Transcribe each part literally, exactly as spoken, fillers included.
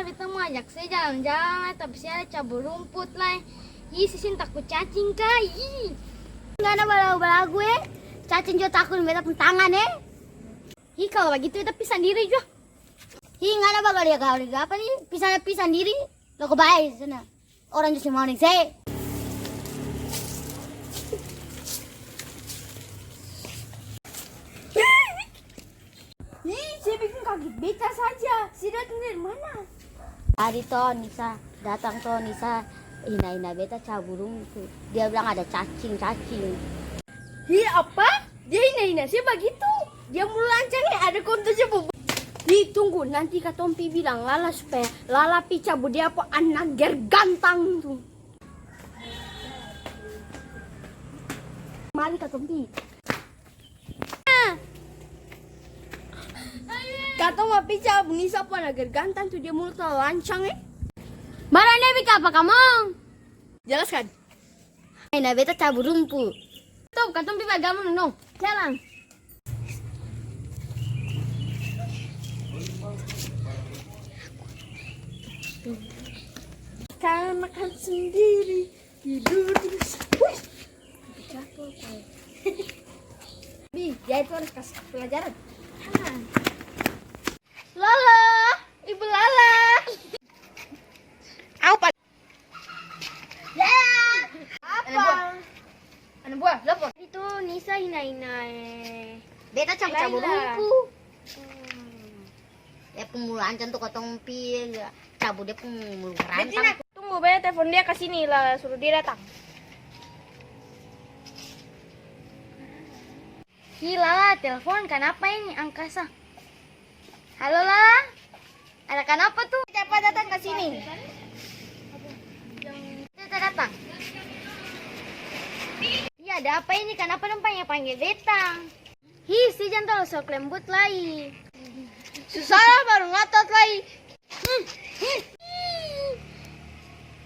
Beta mo ajak se jalan-jalan lai, tapi se ada cabu rumput lai. Ih, se seng taku cacing ka? Ih. Ngana balagu-balagu e. Cacing jua taku deng beta pung tangan e. Ih, kalo bagitu beta pi sandiri jua. Ih, ngana bagale-gale apa ni? Pi sana, pi sandiri. Loko bae sana. Orang jua seng mau deng se. Ih, se biking kaget beta saja. Se datang dari mana? Tadi to Nisa datang to, Nisa hina-hina beta cabu rumput. Dia bilang ada cacing, cacing. Hi, apa? Dia hina-hina se bagitu? Dia mo lancang e, ada konto se bu-, hi, tunggu, nanti katong pi bilang Lala supaya Lala pi cabu dia pung ana ger gantang tu. Mari katong pi. Katong mo pi cabu Nisa pung ana ger gantang tu, dia mulut talalu lancang e. Barang dia biking apa kamong? Jelaskan. Hina beta cabu rumpu. Stop, katong pi bagamong dong. Jalan. Kan makan sendiri, tidur terus. Wih. Bi, dia itu harus kasih pelajaran. Lala, Ibu Lala. Au pa-, Lala. Apa? Anak buah, lapor. Itu Nisa hina-hina, eh. Beta cabu-cabu Laila. Rumpu. Hmm. Dia pung mulu ancam tu katong pi cabu dia pung mulu garantang. Betina, tunggu, beta telepon dia ka sini, la suruh dia datang. Hi, Lala, telepon, kanapa ini? Angka sa. Halo, Lala. Ada kanapa tu? Cepat datang ka sini. Beta datang. Iya, ada apa ini? Kanapa dong pangge-pangge beta? Hi, se jang talalu sok lembut lai. Su sala baru ngotot lai.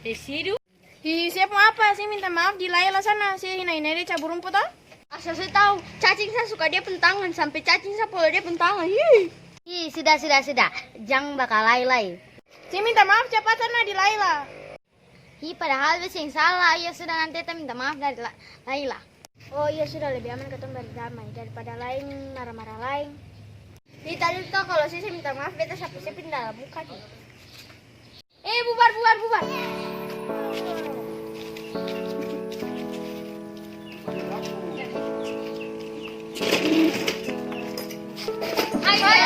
Desidu. Hi, se pung apa? Se minta maaf di Laila sana. Se hina-hina dia cabu rumpu to. Asal se tau, cacing sa suka dia pung tangan, sampe cacing sa polo dia pung tangan. Hi. Hi, sudah, sudah, sudah. Jang bakalae lai. Se minta maaf capat sana di Laila. Hi, padahal beta seng sala. Iyo sudah, nanti beta minta maaf dari La-, Laila. Oh iyo sudah, lebe aman katong berdamai daripada laeng mara-mara laeng. Hi, tadi to kalo se seng minta maaf, beta sapu se pung dalam muka ni. Eh, bubar, bubar, bubar. Ayo, ayo,